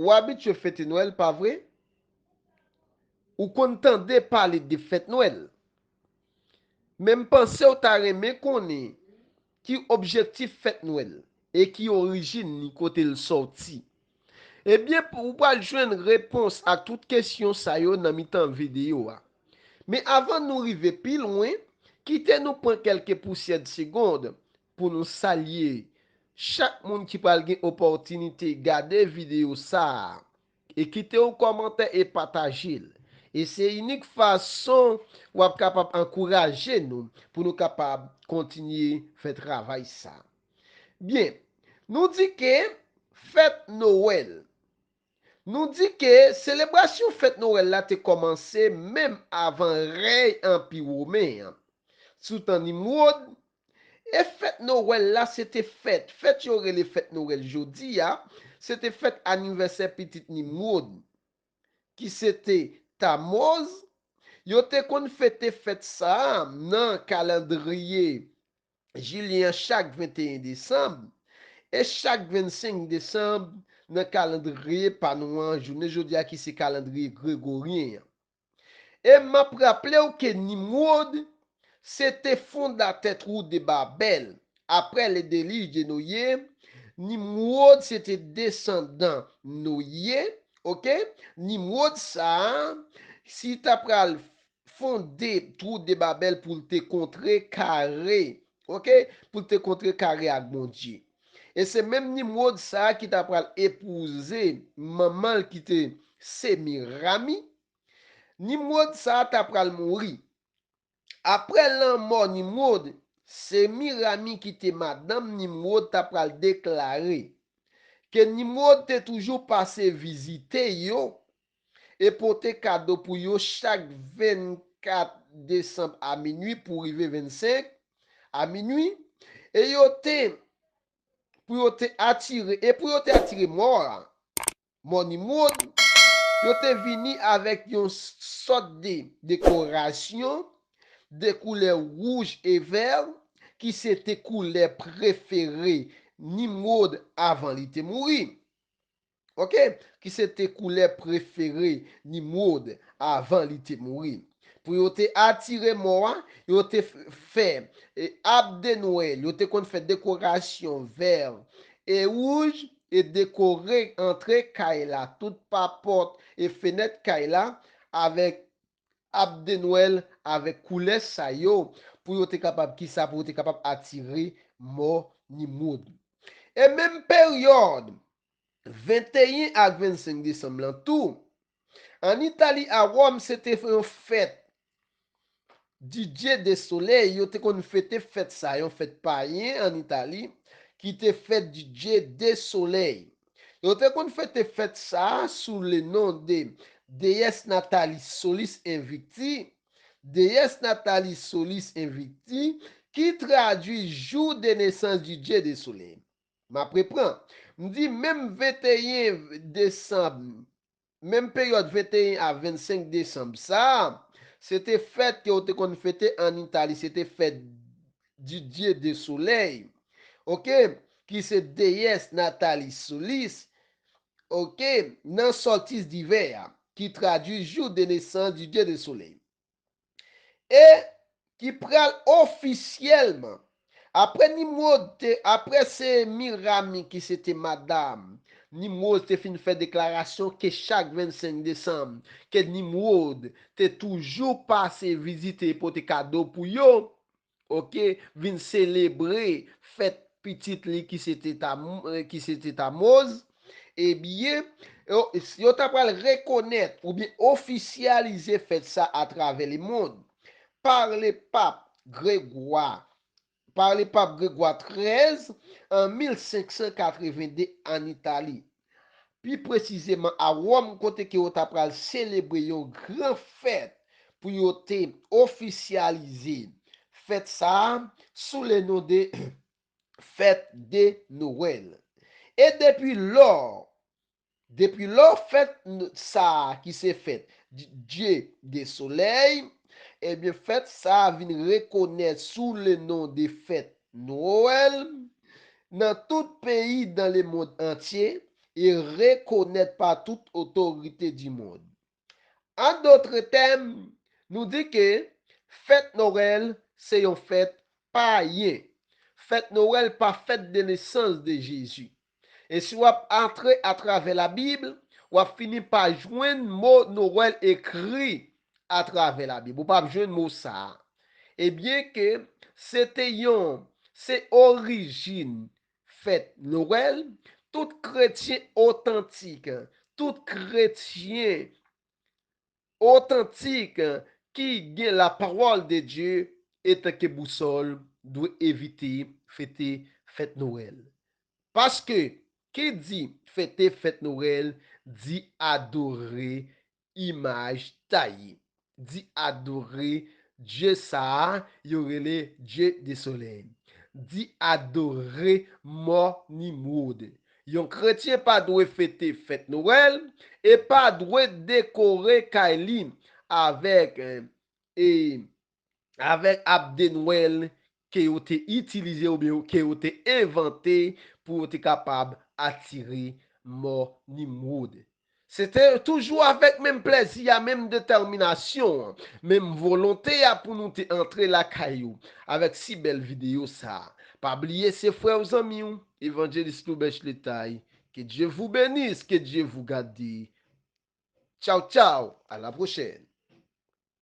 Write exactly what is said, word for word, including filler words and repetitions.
Ou abitye fete Nwèl, pa vre? Ou konn tande pale de fèt Nwèl. Men m panse w ta renmen konnen ki objektif fèt Nwèl e ki orijin li, kote l sòti. Ebyen, ou pral jwenn repons ak tout kesyon sa yo nan mitan videyo a. Men avan nou rive pi lwen, kite nou pran kèlke pousyè de segonn pou nou salye chak moun ki pral gen opòtinite gade videyo sa a. E kite yon kòmantè e pataje l. E se inik fason w ap kapab ankouraje nou pou nou kapab kontinye fè travay sa. Byen, nou di ke fèt Nwèl. Nou di ke selebrasyon fèt Nwèl la te kòmanse menm avan rèy Anpi Women an. Sou tan Nimwod, e fèt Nwèl la se te fèt, fèt yo rele fèt Nwèl jodi a, se te fèt anivèsè pitit Nimwod, ki se te Tamoz. Yo te konn fete fèt sa a nan kalandriye jilyen an chak venteyen desanm, e chak vennsenk desanm nan kalandriye pa nou an, jounen jodi a ki se kalandriye gregoryen an. E m ap raple w ke Nimwod se te fondatè Twou de Babèl. Apre le delij de Noye, Nimwod se te desandan Noye, oke? Nimwod sa a, si ta pral fonde Twou de Babèl pou l te kontre kare, oke? Pou l te kontre kare ak Bondye. E se menm Nimwod sa a ki ta pral epouze manman l ki te Semirami. Nimwod sa a ta pral mouri. Apre lanmò Nimwod, Semirami ki te madanm Nimwod ta pral deklare ke Nimwod te toujou pase vizite yo e pote kado pou yo chak vennkat desanm a minwi pou rive vennsenk a minwi, e yo te, pou yo te atire, e pou yo te atire mò a, mò Nimwod, yo te vini avèk yon sòt de dekorasyon de koulè wouj e vè, ki se te koulè prefere Nimwod avan li te mouri. Oke? Ki se te koulè prefere Nimwod avan li te mouri. Pou yo te atire mò a, yo te f-, fè, e, ab de Nwèl, yo te konn fè dekorasyon vè e wouj e dekore antre kay la, tout papòt e fenèt kay la avèk ab de Nwèl, avèk koulè sa yo, pou yo te kapab kisa, pou yo te kapab atire mò Nimwod. E menm peryòd, venteyen ak vennsenk desanm lan tou, ann Itali, a Wòm, se te yon fèt Didier de Soleil, yo te konn fete fèt sa, yon fèt payen ann Itali, ki te fèt Didier de Soleil. Yo te konn fete fèt sa a sou le non de Déesse Natalis Solis Invicti, Déesse Natalis Solis Invicti, ki tradui Jour de naissance du dieu de soleil. M ap repran. M di menm venteyen desanm, menm peryòd venteyen a vennsenk desanm sa a, se te fèt ke yo te konn fete ann Itali, se te fèt Didier de Soleil, oke, ki se Déesse Natalis Solis, oke, nan solstice d'hiver a, ki tradui Jour de naissance du dieu de soleil. E ki pral ofisyèlman, apre Nimwod te, apre Semirami ki se te madanm Nimwod te fin fè deklarasyon ke chak vennsenk desanm, ke Nimwod te toujou pase vizite e pote kado pou yo, oke, vin selebre fèt pitit li ki se te Tam-, ki se te Tamoz, ebyen, yo, yo ta pral rekonèt oubyen ofisyalize fèt sa atravè lemonn pa le pap Gregwa, pa le pap Gregwa trèz an mil senk san katreven de ann Itali. Pi presizeman a Wòm, kote ke yo ta pral selebre yon gran fèt pou yo te ofisyalize fèt sa a sou le non de fèt de Nwèl. E depi lò, depi lò fèt n-, sa a ki se fèt di-, Dye de Solèy, ebyen fèt sa a vin rekonèt sou le non de fèt Nwèl nan tout peyi dans le monde entier, et reconnaître par toute autorité du monde. En d'autres termes, nou di ke fèt Nwèl se yon fèt payen. Fèt Nwèl pa fèt de nesans de Jezi. E si w ap antre atravè Labib, w ap fini pa jwenn mo Nwèl ekri atravè Labib. Ou p ap jwenn mo sa a. Ebyen ke se te yon, se orijin fèt Nwèl, tout kretyen otantik, tout kretyen otantik ki gen la parole de Dieu etanke bousòl dwe evite fete fèt Nwèl. Paske ki di fete fèt Nwèl di adore imaj taye, di adore Dye sa a yo rele Dye de solèy, di adore mò Nimwod. Yon kretyen pa dwe fete fèt Nwèl e pa dwe dekore kay li avèk, eh, e, avèk ab de Nwèl ke yo te itilize oubyen ke yo te envante pou yo te kapab atire mò Nimwod. Se te toujou avèk menm plèzi a, menm detèminasyon an, menm volonte a pou nou te antre lakay ou avèk si bèl videyo sa a. Pa bliye se frè w, zanmi w, Evanjelis Loubèch Letay. Que Dieu vous bénisse, que Dieu vous garde. Tchaw, tchaw, à la prochaine.